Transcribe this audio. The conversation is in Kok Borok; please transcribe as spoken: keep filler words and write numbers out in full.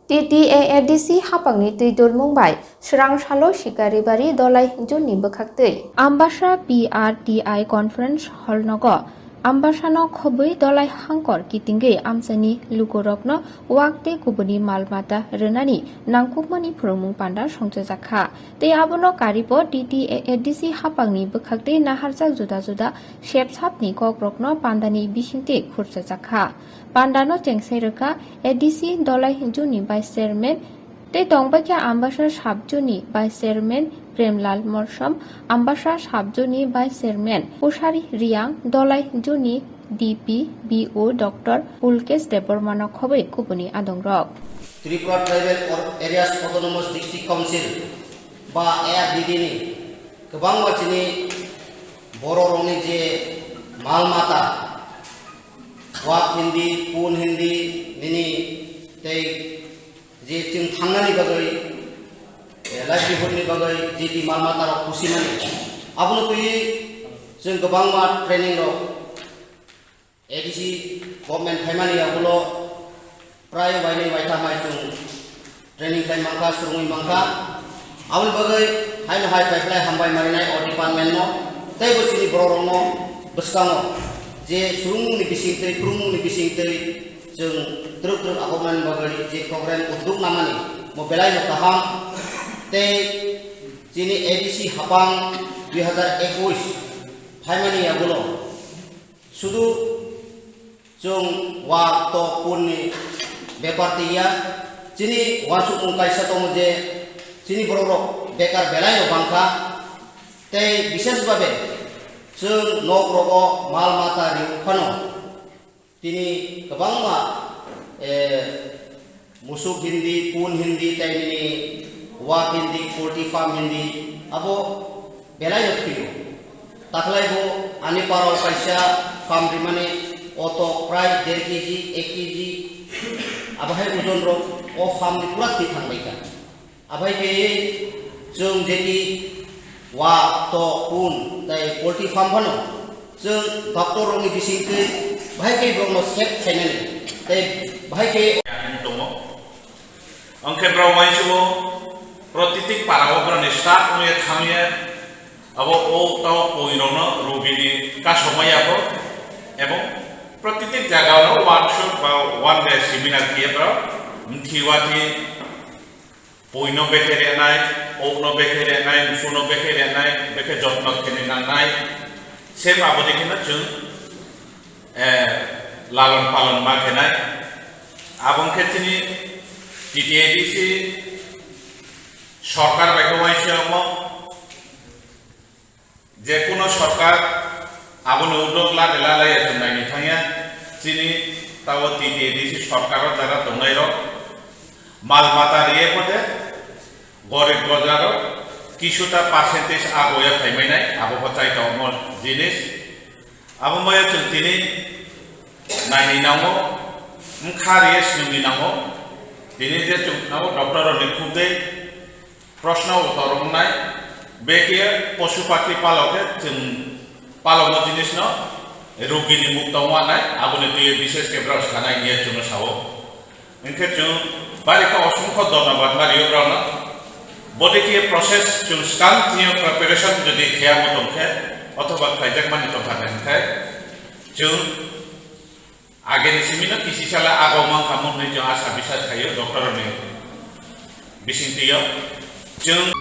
T T A A D C hapangni twi dulmung bai swrang salo Sikaribari Dolai Juni bwkhaktwi Ambasa P R T I Conference Hall nogo Ambasano khobwi Dolai Hangkor kitingwi amchaini lukurokno wak tei kubuni mal mata rwnani nangkukmani phwrwngmung panda songchajak kha. Tei abono karibo T T A A D C hapangni bwkhaktwi naharjak juda juda sepsapni kokrokno pandani bisingtwi khurchajak kha. Pandano chengsai rwkha A D C Dolai Juni Vice Chairman tei tongbaikha Ambasa Sub Juni Vice Chairman Premlal Morsom, Ambasa Sub Juni Vice Chairman Pusari Riang, Dolai Juni D P B O Doctor Pulkesh Debbarmano khobwi kubuni adongrok. Tripura Tribal Or-, Areas Autonomous District Council ba A R D D ni kwbangma chini bororokni je mal mata, wak hindi, pun hindi, nini tei je chwng thangnani bagwi, eh, livelihood ni bagwi je di mal mata rok pusimani, abono twi chwng kwbangma training rok A D C government phaimani yagulo prai wainwi waitham hai chwng training khai mankha, swrwngwi mankha. Aboni bagwi haino hai paiplai hambai marinai o department no, tei bo chini borok rokno bwskango je swrwngmungni bisingtwi, phwrwngmungni bisingtwi chwng twrwk twrwk ahoknani bagwi je program udduk namani mo belai no kaham. Tei chini A D C hapang dui hazar ekush phaimani yagulo sudu chwng wak tok punni bepar twiya, chini uansukmung kaisa tongo je chini borok rok bekar belai no bangkha, tei bishesh babe chwng nok rogo mal mata riwi phano tini kwbangma, eh, musuk hindi, pun hindi, tei nini wak hindi, poultry farm hindi, abo belai no thwio. Taklai bo ani parao kaisa farm rimani, oto prai der K G, ek K G, abo hai ojon rok o farm ni pura thwi thang bai kha. Abai khe chwng jeti wak, tok, pun tei poultry farm phano chwng doctor rokni bisingtwi bahai khe borokno save khainani tei bahai khe tongo. Hwnkhe borok uansukgo protiti parao borokni staff wngya thangya abo o tao poirokno rogini kasokmaya bo ebong protiti jagao workshop ba one day seminar khe borok mthi wathi Puino bekhe renai, okno bekhe renai, musuno bekhe renai, bekhe jotno khenwi nangnai. Same aboni kheno chwng, eh, lalon palon ma khenai. Aboni khe chini T T A D C sorkar bai khe uaisa omo. Je kuno sorkar aboni uddog lade lalaiya chwng naini thangya, chini tao T T A D C sorkar o jara tongnairok mal mata riye pode gorib gojrarok kisuta percentage agoya phaimainai, abo bo chaitokma jinis. Abo maya chwng tini naini nango, wngkha riye swnwi nango. Tini je chwng thango doctor rokni khuk de, Proshno uttor wngnai, bekhe posu pakhi palok khe chwng palokno jinisno rugini mukto wngnai, aboni twiwi bises khe borok sanai hiya chwngno sao. Hinkhe chwng bari khe osongkho dhonnobad ma rio borokno. Bodei khe process chwng swkang thwiyo preparation jodi kheyamo tongkhe, othoba khlaijakmani tongkha hinkhe chwng Agini simi no kisi sala ago mankha mo hinwi chwng asa bisas khaio doctor rokni bisingtwi o. Chwng